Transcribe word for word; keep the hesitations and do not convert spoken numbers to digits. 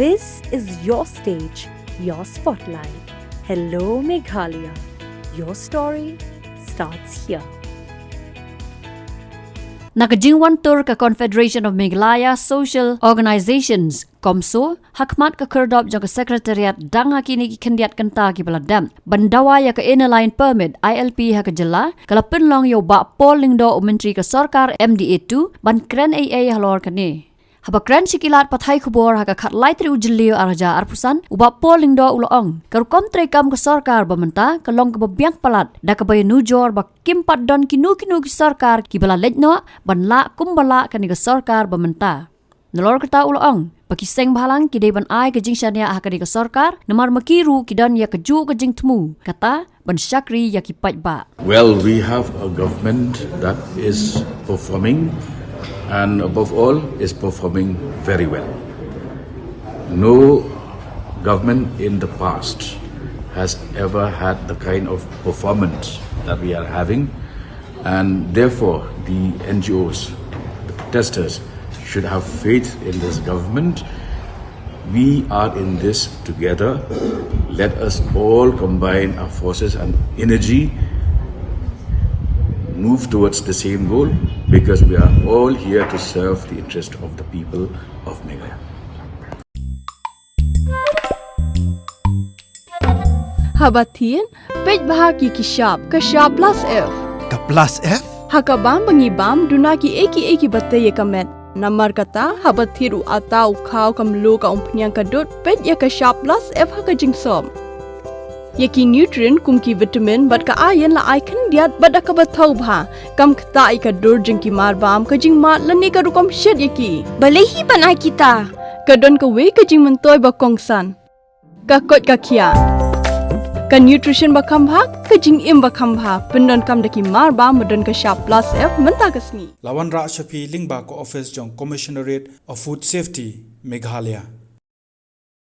This is your stage, your spotlight. Hello, Meghalaya. Your story starts here. Na ka jingwan tur ka Confederation of Meghalaya Social Organizations, CoMSO, ha khmat ka khyrdop jong ka Secretariat dang ha kine ki khyndiat kynta kiba la dep, ban dawa ïa ka Inner Line Permit, I L P, ha ka jylla, ka la pynlong ïa u Bah Paul Lyngdoh, u Myntri ka Sorkar M D A two, ban kren ei ei halor kane. Haba kren sha ki lad pathai khubor ha ka khatlai tarik u Jylliew arhajar arphew san, u Bah Paul Lyngdoh u la ong, ka rukom treikam ka sorkar ba mynta ka long kaba biang palat da kaba ïanujor ba kim pat don kino kino ki sorkar kiba la leit noh ban lah kumba lah kane ka sorkar ba mynta. Nalor kata u la ong ba ki seng bhalang ki dei ban ai ka jingshaniah ha kane ka sorkar, namar ma ki ruh ki don ïa kajuh ka jingthmu, kata ban shakri ïa ki paidbah. Well, we have a government that is performing, and above all, is performing very well. No government in the past has ever had the kind of performance that we are having, and therefore the N G Os, the protesters, should have faith in this government. We are in this together. Let us all combine our forces and energy, move towards the same goal, because we are all here to serve the interest of the people of Meghalaya. Haba thied, peit bha ki ki shap, ka shap plus F. Ka plus F? Ha ka bam ba ngi bam, duna ki ei ki ei kiba tei ïa ka met. Namar kata, haba thied u atta, u khaw, ka mluh, ka umphniang, ka dud, peit ïa ka shap plus F ha ka jingsop. Ïa ki nutrient kum ki vitamin bad ka iron la ai khyndiat bad da kaba thaw bha. Kam ktah ïa ka dur jong ki marbam, ka jingmad lane ka rukom shet ïa ki. Balei hi ban ai kita? Ka don kawei ka jingmyntoi ba kongsan. Ka koit ka khiah. Ka nutrition ba kham bha, ka jingim ba kham bha. Pyndonkam da ki marbam ba don ka shap plus F mynta ka sngi. La wanrah sha phi lyngba ka office jong Commissionerate of Food Safety, Meghalaya.